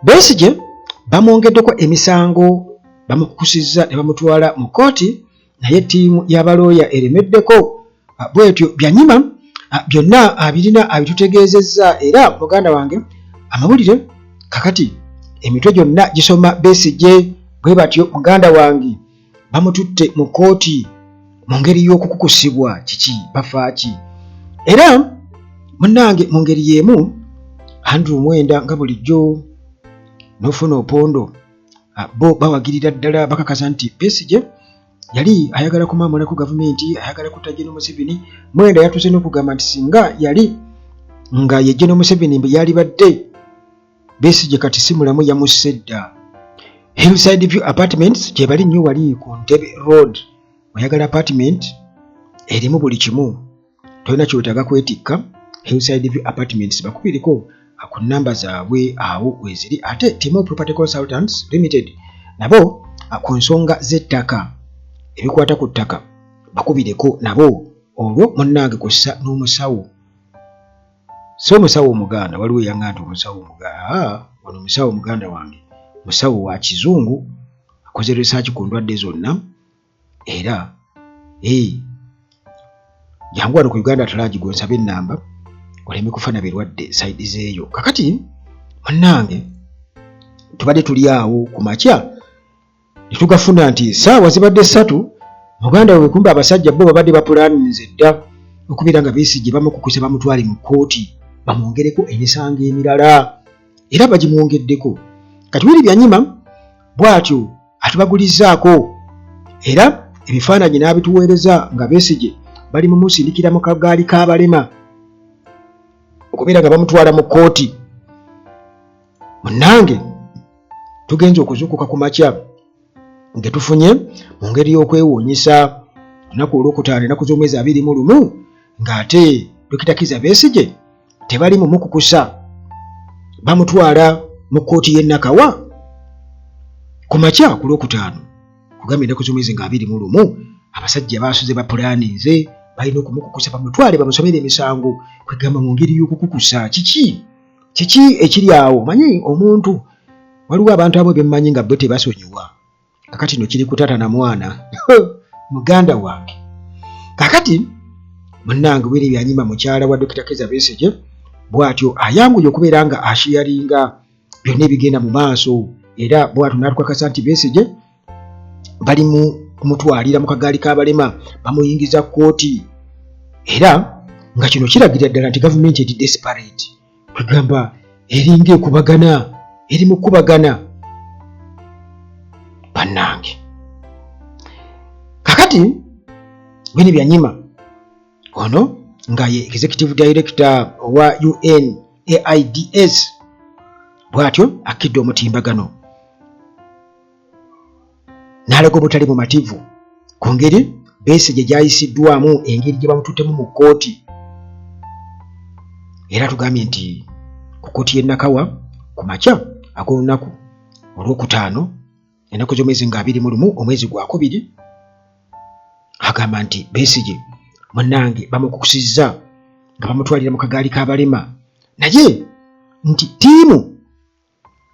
Besigye bamwongeddeko emisango, bamukukusizza ne bamutwala mu kkooti, naye ttiimu y'abalooya eremeddeko. Bwetyo Byanyima byonna abirina abitutegeezezza. Era muganda wange, amawulire kakati emitwe gyonna gisoma Besigye. Bwe batyo muganda wange bamututte mu kkooti mu ngeri y'okukukusibwa. Kiki bafaaki? Era munnange, mu ngeri y'emu Andrew Mwenda nga bulijjo n'ofuna Opondo bo bawagirira ddala, bakakasa nti Besigye yali ayagala kumaamulako gavumenti, ayagala kutta General Museveni. Mwenda yatuuse n'okugamba nti singa yali nga ye General Museveni mbe yalibadde Besigye kati si mulamu, yamusse dda. Hillside View Apartments gye bali nnyo wali ku Ntebe Road. Oyagala apartment erimu buli kimu, tolina kyewetaaga kwetikka, Hillside View Apartments bakubireko ku nnamba zaabwe awo weziri. Ate Timo Property Consultants Limited nabo ku nsonga z'ettaka, ebikwata ku ttaka, bakubireko nabo. Olwo munnange kussa n'omusawo, si omusawo omuganda, waliwo eyaŋŋa nti omusawo omuganda, wano omusawo muganda wange musawo wa kizungu, akoze research ku ndwadde zonna. Era jangu wano ku Uganda at Large, gwensaba ennamba oleme kufa na birwadde side zeeyo. Kakati munnange, tubadde tuli awo ku makya ne tugafuna nti saawa zibadde 3, muganda we, kumbe abasajja bo babadde bapulaninze dda okubeera nga Besigye bamukukusa bamutwale mu kkooti bamwongereko emisango emirala, era bagimwongeddeko. Kati Willy Byanyima bw'atyo atubagulizaako era ebifaananyi n'abituweereza nga Besigye bali mumusindikira mu kagaali k'abalema okubeera nga bamutwala mu kkooti. Munnange, tugenza okuzuukuka ku makya nga tufunye mu ngeri y'okwewuunyisa olunaku olwokutaano, ennaku z'omwezi 21, ng'ate Dokita Kiza Besigye tebali mumukukusa, bamutwala mu kkooti y'e Nakawa ku makya ku lwokutaano, kugambye ennaku z'omwezi nga 21. Abasajja baasuze bapulaninze, balina okumukukusa bamutwale bamusomere emisango. Kwegamba mu ngeri y'okukukusa, kiki kiki ekiri awo? Manyi omuntu, waliwo abantu abo bemmanyi nga bo tebasonyiwa. Kakati no kiri kutata na mwana, muganda wange. Kakati munnange, Willy Byanyima, mukyala wa Dokita Kiza Besigye, bw'atyo ayanguye okubeera nga asharinga byonna ebigenda mu maaso, era bw'atyo n'atukakasa nti Besigye bali mu kumutwalira mu kagaali k'abalema bamuyingiza kkooti, era nga kino kiragira ddala nti gavumenti eri desperate, kwegamba eringa ekubagana, eri mu kubagana. Bannange, kakati Winnie Byanyima ono nga ye executive director owa UNAIDS bw'atyo akkidde omutimbagano n'alaga obutali bumativu ku ngeri Besigye gy'ayisiddwamu, engeri gye bamututtemu mu kkooti. Era tugambye nti ku kkooti y'e Nakawa ku makya ag'olunaku olwokutaano, ennaku z'omwezi nga 21 omwezi gwakubiri, agamba nti Besigye munnange bamukukusizza nga bamutwalira mu kagaali k'abalema, naye nti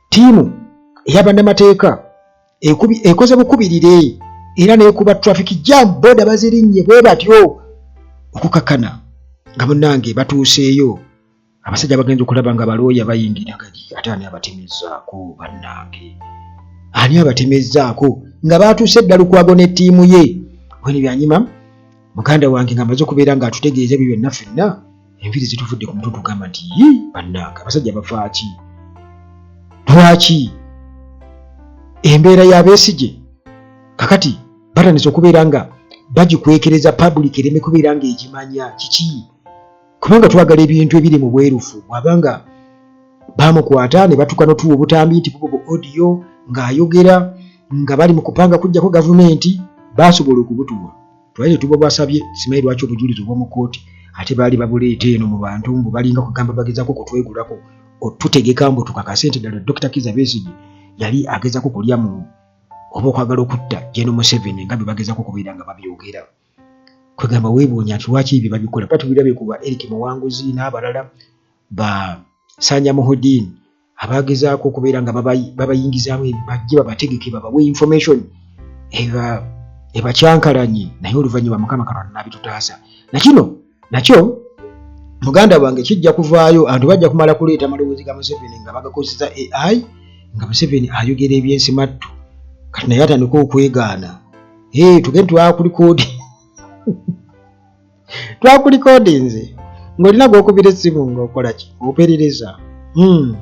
ttiimu ey'abannamateeka ekoze bukubirire era n'ekuba traffic jam, boda bazirinnye bwe batyo okukakana nga munnange batuuseeyo. Abasajja bagenza okulaba nga balooya bayingira nga ate ani abatemezzaako? Bannange, ani abatemezzaako nga baatuuse dda? Lukwago ne ttiimu ye. Winnie Byanyima muganda wange nga amaze okubeera ng'atutegeeza ebyo byonna, ffenna enviiri zituvudde ku mutwe, tugamba nti yi bannange, abasajja bafaaki? Lwaki embeera ya Besigye kakati batandise okubeera nga bagikwekereza public ereme kubeera ng'egimanya kiki? Kubanga twagala ebintu ebiri mu bwerufu. Bw'abanga bamukwata ne batuka notuwa obutambi nti bubo bu audio ng'ayogera nga bali mu kupanga kujjako gavumenti, basobola okubutuwa, twali tetuba basabye. Simanyi lwaki obujulizi obw'omu kkooti ate baali babuleeta eno mu bantu, mbu balinga kugamba bagezaako kutwegulako otutegeka mbu tukakase nti ddala Dr. Kiza Besigye yali agezako kulya mu oba okwagala okutta Gen Museveni, nga bwe bagezako okubeera nga babyogera. Kwegamba weebuunya nti lwaki ebyo babikola? Kuba tubirabye ku ba Eric Muwanguzi n'abalala, ba Sanya Muhudin. abagezaako okubeera nga babayingizaamu bajje babategeke babawe information ebakyankalanye naye oluvannyuma Mukama Katonda n'abitutaasa. Nakino nakyo muganda wange kijja kuvaayo, abantu bajja kumala kuleeta amaloboozi ga Museveni nga bagakozesa AI nga Museveni ayogera ebyensimattu kati naye atandika okwegaana hey, tugende twakulikoodi twakulikodinze ng'olina gw'okubira essimu ng'okola ki operereza hmm.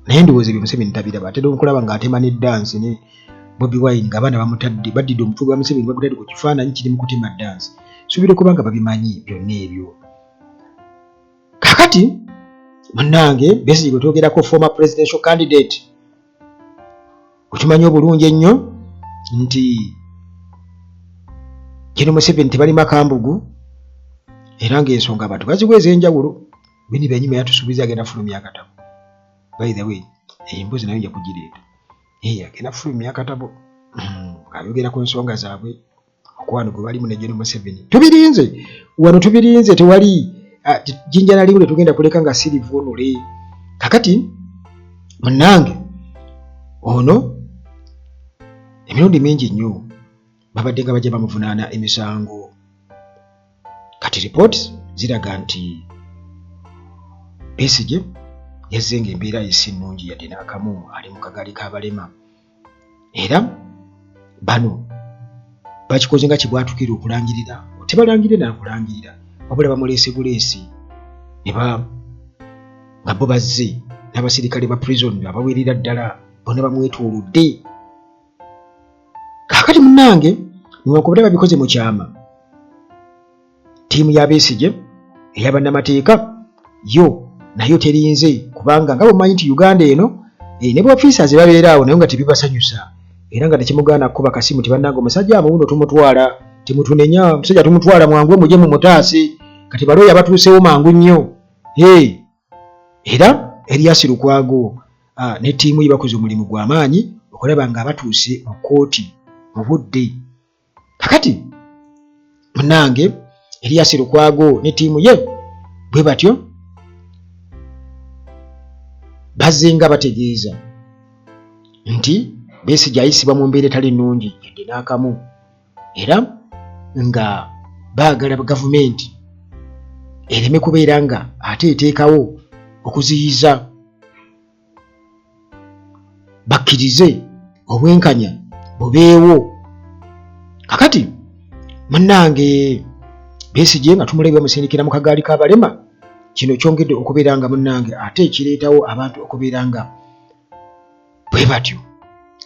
Naye ndowooza ebyo Museveni tabiraba atera okulaba ng'atema ne dansi ne Bobi Wine ng'abaana bamutadde baddidde omutwe gwa Museveni bagutadde ku kifaananyi kiri mu kutema dansi. Suubira okuba nga babimanyi byonna ebyo. Kakati munnange Besigye gwe twogerako former presidential candidate okimanyi obulungi ennyo nti Gen Museveni tebalima kambugu era ng'ensonga abantu baziwa ez'enjawulo. Winnie Byanyima yatusuubiza agenda fulumya akatabo. By the way, eyo emboozi nayo nja kugireeta. Ee, agenda fulumya akatabo ng'ayogera ku nsonga zaabwe omukwano gwe balimu ne Gen Museveni. Tubirinze wano, tubirinze, tewali jjinja na limu tetugenda kuleka nga sirivuunule. Kakati munnange ono emirundi mingi nnyo babadde nga bajja bamuvunaana emisango. Kati ripooti ziraga nti Besigye yazze ng'embeera ye si nnungi yadde n'akamu, ali mu kagaali k'abalema era bano bakikoze nga kibwatukira okulangirira, tebalangirira nakulangirira wabula bamuleese buleesi ne ba nga bo bazze n'abasirikale ba prison abawerera ddala bonna bamwetoolodde. Kaakati munnange newankubadde babikoze mu kyama, ttiimu ya Besigye eya bannamateeka yo nayo terinze kubanga nga bwemumanyi nti Uganda eno eh, ne bwofiisaazi babeera awo naye nga tebibasanyusa era nga tekimugaana kukuba kasimu ti bannange omusajja amuwuno tumutwala temutunenya omusajja tumutwala mwangu muje mumutaase. Kati balooya batuusewo mangu nnyo. Hey, era Erias Lukwago ah, ne ttiimu ye bakoze omulimu gwa maanyi okulaba nga batuuse mu kkooti mu budde. Kakati munange Erias Lukwago ne ttiimu ye bwe batyo bazzenga bategeeza nti Besigye ayisibwa mu mbeera etali nnungi yadde n'akamu era nga baagala gavumenti ereme kubeera nga ate eteekawo okuziyiza bakkirize obwenkanya bubeewo. Kakati munnange Besigye nga tumulabye bamusindikira mu kagaali k'abalema, kino kyongedde okubeera nga munnange ate kireetawo abantu okubeera nga bwe batyo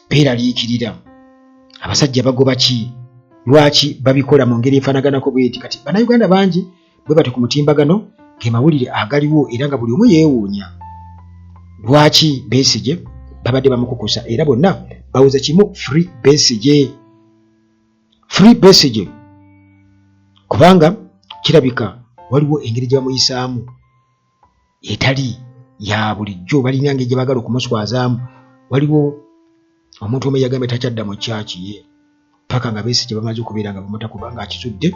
beeraliikirira abasajja bagoba ki, lwaki babikola mu ngeri efaanaganako bweti. Kati Bannayuganda bangi bwe batyo ku mutimbagano ge mawulire agaliwo era nga buli omu yeewuunya lwaki Besigye babadde bamukukusa era bonna bawuza kimu free Besigye, free Besigye, kubanga kirabika waliwo engeri gye bamuyisaamu etali ya bulijjo, balina engeri gye baagala okumuswazaamu. Waliwo omuntu omu yagambye takyadda mu kyaki ye paka nga Besigye bamaze okubeera nga bamuta kubanga akizudde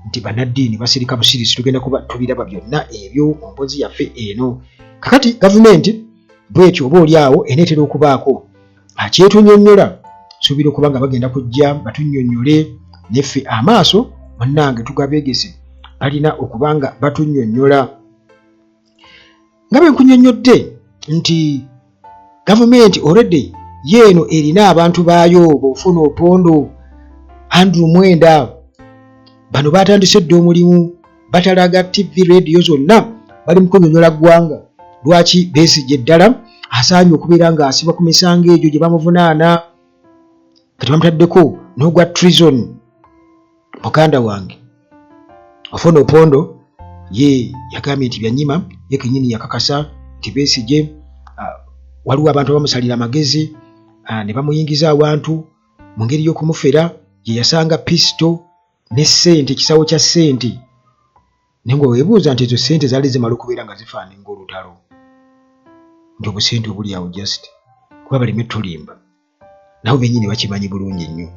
nti bannaddiini basirika busirisi. Tugenda kuba tubiraba byonna ebyo mu mboozi yaffe eno. Kakati gavumenti bwetyo oba oli awo eneetera okubaako akyetunyonnyola, nsuubira okuba nga bagenda kujja batunyonnyole neffe amaaso munnange tugabeegese, balina okuba nga batunyonnyola nga bwe nkunyonnyodde nti gavumenti already yeeno erina abantu baayo bofuna Opondo, Andrew Mwenda, bano batandise dda omulimu, batalaga TV, radio zonna bali mu kunyonyola ggwanga lwaki Besigye ddala asaanye okubeera ng'asibwa ku misango egyo gye bamuvunaana. Kati bamutaddeko n'ogwa treason. Muganda wange Ofwono Opondo ye yagambye nti Byanyima ye kenyini yakakasa nti Besigye waliwo abantu abamusalira amagezi ne bamuyingiza awantu mu ngeri y'okumufera gye yasanga pisito ne ssente, ekisawo kya ssente, naye nga weebuuza nti ezo ssente zaali zimala okubeera nga zifaanana ng'olutalo nti obusente obuli awo just kuba baleme tulimba. Nabo bennyini bakimanyi bulungi nnyo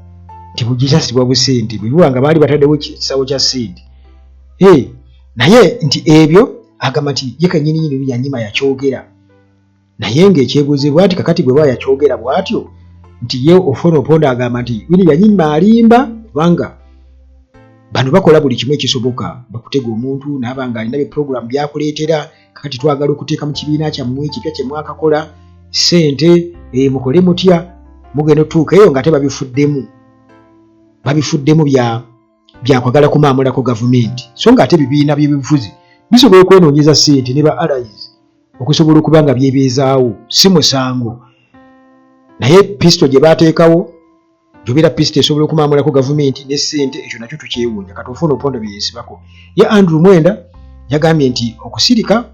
nti bujisasibwa busente bwe buba nga baali bataddewo ekisawo kya ssente. Naye nti ebyo agamba nti ye kennyini nyini Byanyima yakyogera. Naye ng'ekyebuuzibwa nti kakati bwe yakyogera bw'atyo nti ye Ofwono Opondo agamba nti Winnie Byanyima alimba, kubanga bano bakola buli kimu ekisoboka bakutega omuntu n'aba ng'alina bi pulogulaamu by'akuleetera. Kakati twagala okuteeka mu kibiina kyammwe ekipya kye mwakakola ssente, mukole mutya? Mugenda otutuuka eyo ng'ate babifuddemu byakwagala kumaamulako gavumenti, so ng'ate ebibiina by'ebyobufuzi bisobola okwenoonyeza ssente ne ba allies okusobola okuba nga byebeezaawo, si musango. Naye pisito gye baateekawo gyobeera pisito esobola okumaamulako gavumenti ne ssente, ekyo nakyo tukyewuunya. Kati Ofwono Opondo bye yeesibako. Ye Andrew Mwenda yagambye nti okusirika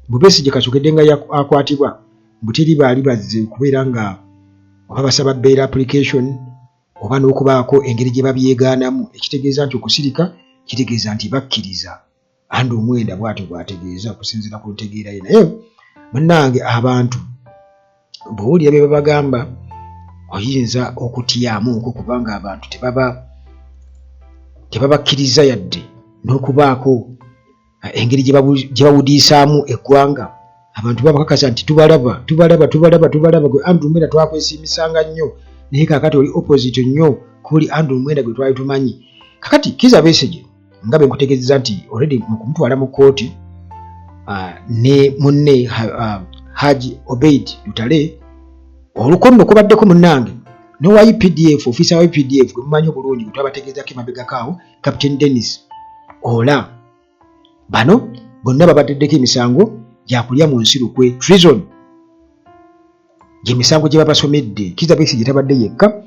mbu Besigye kasookedde nga akwatibwa, mbu teri baali bazze okubeera nga oba basaba bail application oba n'okubaako engeri gye babyegaanamu, ekitegeeza nti okusirika kitegeeza nti bakkiriza. Andrew Mwenda bw'atyo bw'ategeeza okusinziira ku ntegeera ye. Naye munnange abantu bw'owulira bye babagamba oyinza okutyamuuko, kubanga abantu tebabakkiriza yadde n'okubaako engeri gye bawudiisaamu eggwanga. Abantu babakakasa nti tubalaba, tubalaba, tubalaba, tubalaba. Gwe Andrew Mwenda twakwesiimisanga nnyo, naye kaakati oli opposite nnyo kuli Andrew Mwenda gwe twali tumanyi. Kakati Kizza Besigye nga bwe nkutegeezezza nti already mu kumutwala mu kkooti ne munne Haji Obeid Lutale, oluko nno kubaddeko munnange n'owa UPDF, ofiisa wa UPDF gwe mumanyi obulungi gwe twabategeezako emabegako awo, Captain Dennis Ola. Bano bonna babateddeko emisango gyakulya mu nsi lukwe, treason, gyemisango gye babasomedde. Kizza Besigye tabadde yekka,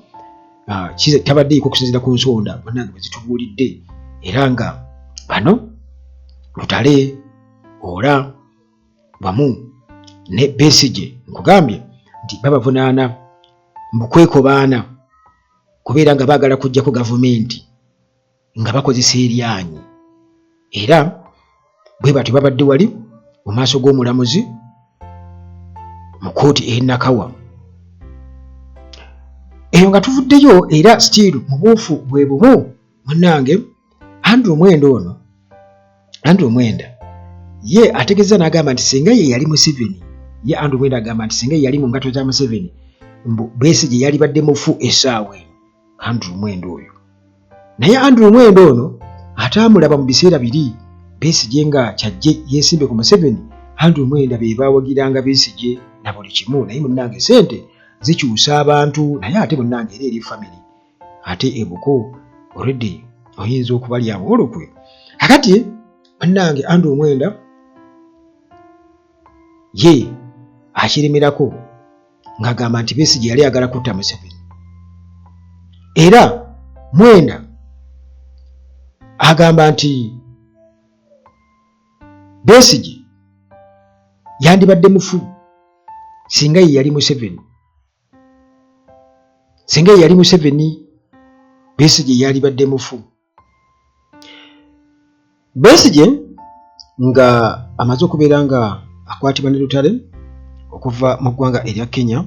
tabadde yekka okusinziira ku nsonda bannange bwe zitubuulidde, era nga bano Lutale, Ola wamu ne Besigye nkugambye nti babavunaana mu kwekobaana kubeera nga baagala kuggyako gavumenti nga bakozesa eryanyi, era bwe batyo babadde wali mu maaso g'omulamuzi mu kkooti e Nakawa. Eyo nga tuvuddeyo, era still mu buufu bwe bumu, munnange Andrew Mwenda ono, Andrew Mwenda ye ategeeza n'agamba nti singa ye yali Museveni, ye Andrew Mwenda agamba nti singa ye yali mu ngato za Museveni, mbu Besigye yalibadde mufu essaawa eno. Andrew Mwenda oyo. Naye Andrew Mwenda ono ate amulaba mu biseera biri Besigye nga kyajje yeesimbe ku Museveni, Andrew Mwenda be baawagiranga Besigye na buli kimu. Naye munnange ssente zikyusa abantu, naye ate munnange era eri famire ate ebuko already oyinza okubalyamu olukwe. Akati munnange Andrew Mwenda ye akiremerako ng'agamba nti Besigye yali ayagala kutta Museveni, era Mwenda agamba nti Besigye yandibadde mufu singa ye yali Museveni, singa ye yali Museveni Besigye yalibadde mufu. Besigye nga amaze okubeera nga akwatibwa ne Lutale okuva mu ggwanga erya Kenya,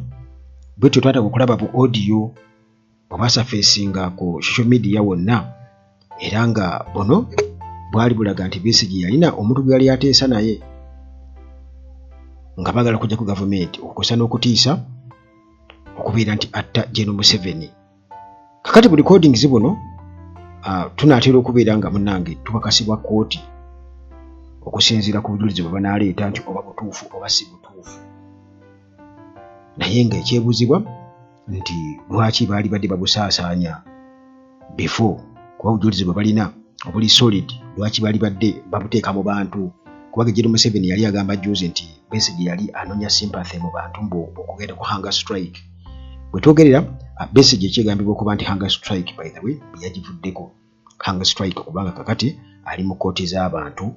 bwetyo twataka okulaba bu audio obwasafeesinga ku social media wonna, era nga buno bwali bulaga nti Besigye yalina omuntu gwe yali ateesa naye nga baagala kujja ku gavumenti okukosa n'okutiisa okubeera nti atta Gen Museveni. Kakati bu recordings buno tunaatera okubeera nga munnange tukakasibwa kkooti okusinziira ku bujulizi bwe banaaleeta nti oba butuufu oba si butuufu, naye ng'ekyebuuzibwa nti lwaki baali badde babusaasaanya before, kuba obujulizi bwe balina obuli solid lwaki baali badde babuteeka mu bantu? Kubanga Gen Museveni yali agamba jjuuzi nti Besigye yali anoonya sympathy mu bantu mbu okugenda ku hunger strike. Bwe twogerera, Besigye kyegambibwa okuba nti hunger strike, by the way, yagivuddeko hunger strike, kubanga kakati ali mu kkooti z'abantu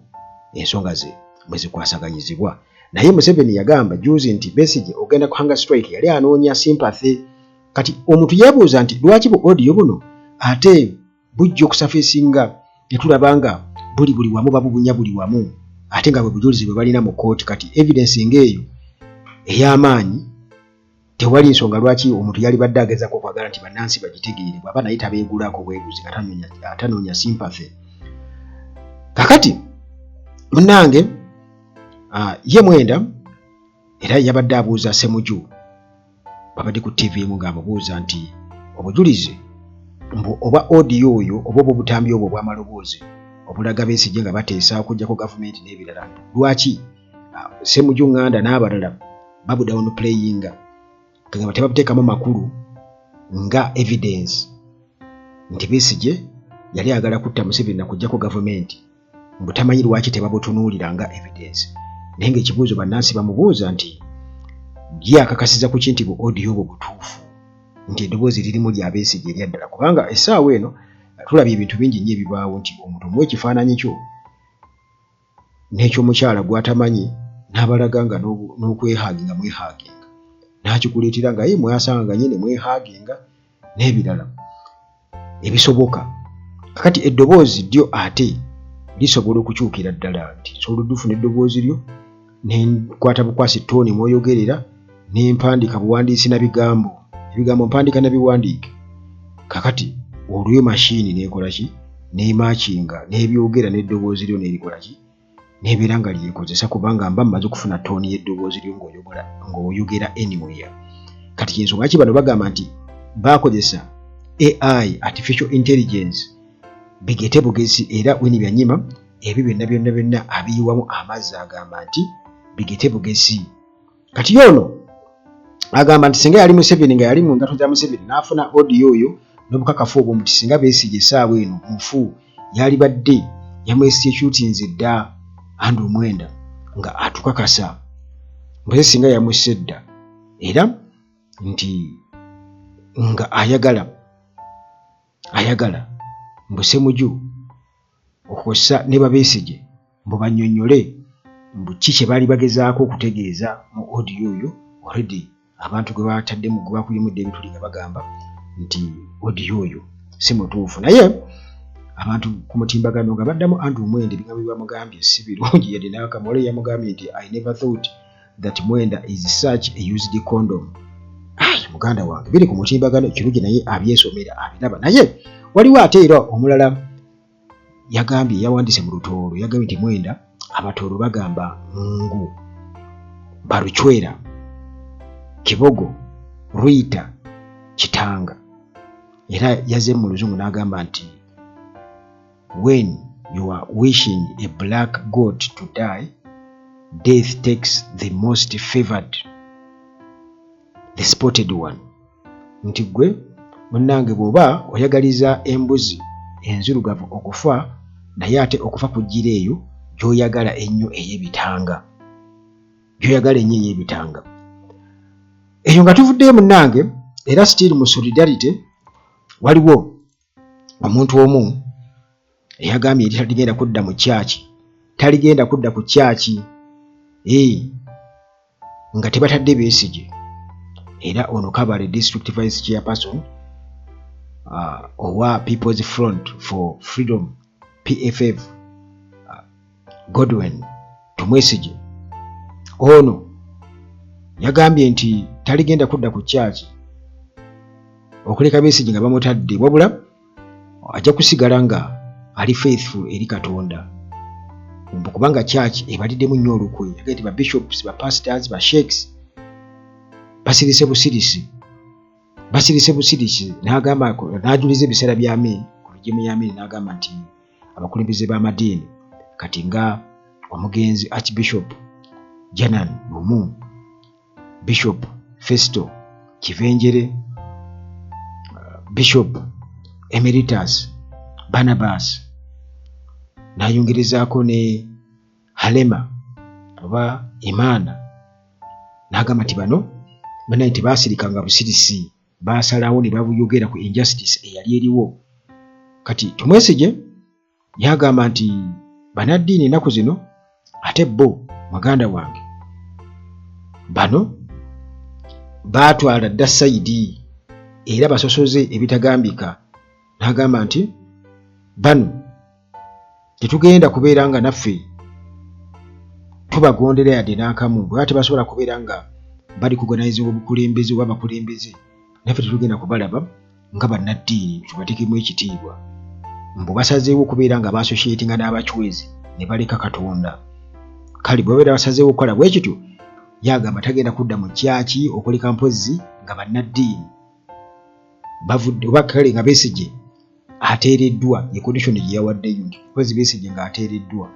ensonga ze mwe zikwasaganyizibwa. Naye Museveni yagamba jjuuzi nti Besigye ogenda ku hunger strike yali anoonya sympathy. Kati omuntu yeebuuza nti lwaki bu audio buno ate bujja okusafeesinga ne tulaba nga buli buli wamu babubunya buli wamu, ate nga bwe bujulizi bwe balina mu kkooti? Kati evidence ng'eyo ey'amaanyi, tewali nsonga lwaki omuntu yalibadde agezaako okwagala nti bannansi bagitegeere bw'aba naye tabeegulako bweguzi nga tanoonya sympathy. Kakati munnange ye Mwenda Era yabadde abuuza Ssemuju, babadde ku ttiivi emu ng'amubuuza nti obujulizi mbu obwa odiyo oyo oba obwo obutambi obwo obw'amaloboozi obulaga Besigye nga bateesa okuggyako gavumenti n'ebirala, lwaki Ssemuju Nganda n'abalala babudownplayinga, kagamba tebabuteekamu makulu nga evidence nti Besigye yali ayagala kutta Museveni na kuggyako gavumenti, mbu tamanyi lwaki tebabutunuulira nga evidence. Naye ng'ekibuuzo bannansi bamubuuza nti ye akakasiza ku ki nti bu audio obwo butuufu, nti eddoboozi lirimu lya Besigye erya ddala, kubanga essaawa eno tulabye ebintu bingi nnyo ebibaawo nti omuntu omuwa ekifaananyi kyo n'ekyomukyala gw'atamanyi n'abalaga nga n'okwehaaginga mwehaaginga n'akikuleetera nga ye mwasanganye ne mwehaaginga n'ebirala ebisoboka. Kakati eddoboozi ddyo ate lisobola okukyukira ddala nti nsobola oddufuna eddoboozi lyo ne nkwata bukwasi ttooni mw'oyogerera ne mpandiika buwandiisi na bigambo, ebigambo mpandiika na biwandiike. Kakati olwo yo mashiini n'ekola ki? N'emakinga n'ebyogera n'eddoboozi lyo n'erikola ki? N'ebeera nga lyekozesa, kubanga mba mmaze okufuna ttooni y'eddoboozi lyo ng'oyogera anywhere. Kati ky'ensonga lwaki bano bagamba nti baakozesa AI, artificial intelligence, bigete bugezi. Era Winnie Byanyima ebyo byonna byonna byonna abiyiwamu amazzi, agamba nti bigete bugezi. Kati ono agamba nti singa yali Museveni, nga yali mu ngato za Museveni, n'afuna audio oyo n'obukakafu obwo nti singa Besigye essaawa eno mufu, yalibadde yamwexecutinze dda. Andrew Mwenda nga atukakasa mbuze singa yamusse dda, era nti nga ayagala mbu Ssemuju okukozesa ne babesigye mbu bannyonnyole mbu ki kye baali bagezaako okutegeeza mu audio oyo. Already abantu gwe bataddemu, gwe bakuyimudde ebituli nga bagamba nti audio oyo si mutuufu, naye abantu ku mutimbagano nga baddamu Andrew Mwenda ebigambo bye bamugambye si birungi yadde n'akamole. Yamugambye nti, "I never thought that Mwenda is such a used condom." Ai muganda wange, biri ku mutimbagano, kirungi naye abyesomera abiraba. Naye waliwo ate era omulala yagambye, yawandiise mu Lutooro, yagambye nti Mwenda, Abatooro bagamba ngu balucwera kibogo Rwita Kitanga. Era yazze mu Luzungu n'agamba nti, "When you are wishing a black goat to die, death takes the most favored, the spotted one." Nti gwe munnange bw'oba oyagaliza embuzi enzirugavu okufa, naye ate okufa kujjira eyo gy'oyagala ennyo ey'ebitanga, gy'oyagala ennyo ey'ebitanga eyo. Nga tuvuddeyo munnange, era still mu solidarity, waliwo omuntu omu eyagambye eri taligenda kudda mu kyaki, taligenda kudda ku kyaki nga tebatadde Besigye. Era ono Kabale district vice chairperson owa People's Front for Freedom, PFF, Godwin Tumwesigye, ono yagambye nti taligenda kudda ku kyaki okuleka Besigye nga bamutadde, wabula ajja kusigala nga ali faithful eri Katonda, mbu kubanga church ebaliddemu nnyo olukwe. Yagambye nti ba bishops, ba pastors, ba sheikhs basirise busirisi, basirise busirisi. N'agamba, n'ajuliza ebiseera bya Amin, ku regime ya Amin, n'agamba nti abakulembeze b'amadiini kati nga omugenzi Archbishop Janan Lumu, Bishop Festo Kivenjere, Bishop Emeritus Barnabas, n'ayongerezaako ne Halema oba Imaana, n'agamba nti bano banaye tebaasirikanga busirisi, baasalawo ne babuyogera ku injustice eyali eriwo. Kati Tumwesigye yagamba nti bannaddiini ennaku zino ate bo muganda wange bano baatwala dda side era basosoze ebitagambika. N'agamba nti bano tetugenda kubeera nga naffe tubagondera yadde n'akamu, bwe tebasobola kubeera nga bali kuganayizibwa obukulembeze oba abakulembeze, naffe tetugenda kubalaba nga bannaddiini tubateekemu ekitiibwa. Mbu basazeewo okubeera nga baassociatinga n'abacwezi ne baleka Katonda. Kale bwe babeera basazeewo okukola bwe kityo, Yagamba tagenda kudda mu kyaki okuleka mpozzi nga bannaddiini bavudde oba kale nga Besigye ateereddwa, ye condition gye yawaddeyo nti mpozzi Besigye ng'ateereddwa.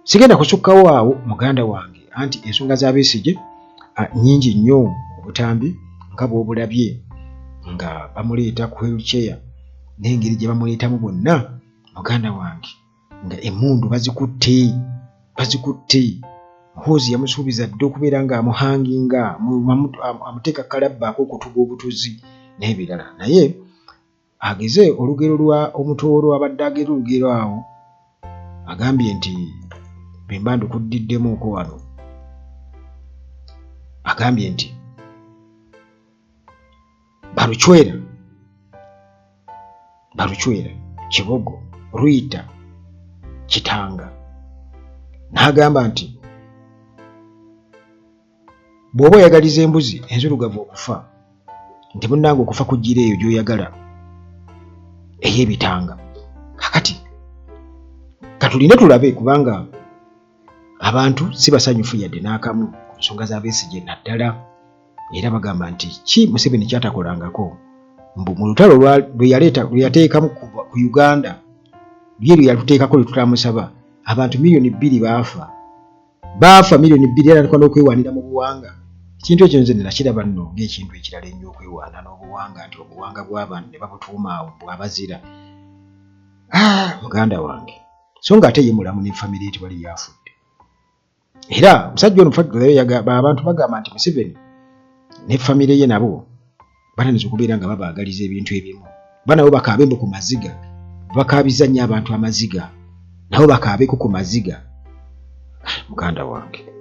Sigenda kusukkawo awo muganda wange, anti ensonga za Besigye nnyingi nnyo. Obutambi nga bw'obulabye nga bamuleeta ku wheelchair n'engeri gye bamuleetamu bonna muganda wange nga emmundu bazikutte bazikutte. Muhoozi yamusuubiza dda okubeera ng'amuhanginga amuteeka kalabba ak'okutuga obutuzi n'ebirala, naye ageze olugero lwa omutooro abadde agera olugero awo agambye nti bwe mba ndukuddiddemu wano, agambye nti balucwera balucwera Kibogo Ruyita Kitanga, n'agamba nti bw'oba oyagaliza embuzi enzirugavu okufa nti munnange okufa kujjira eyo gy'oyagala ey'ebitanga. Kakati katulinde tulabe, kubanga abantu si basanyufu yadde n'akamu ku nsonga za Besigye naddala, era bagamba nti ki Museveni kyatakolangako mbu mu lutalo lwe yaleeta lwe yateekamu ku Uganda lye lwe yaluteekako lwe tutamusaba, abantu 2 million baafa, baafa 2 million, era natuka n'okwewaanira mu buwanga. Ekintu ekyo nze nakiraba nno ng'ekintu ekirala ennyo, okwewaana n'obuwanga nti obuwanga bw'abantu ne babutuuma awo bwabazira. Ah, muganda wange, so nga ate ye mulamu ne famire ye tewali yafudde. Era omusajja ono abantu bagamba nti Museveni ne famire ye nabo batandise okubeera nga babaagaliza ebintu ebimu, ba nabo bakaabe mbu ku maziga, bakaabiza nnyo abantu amaziga, nabo bakaabeko ku maziga. Ah, muganda wange.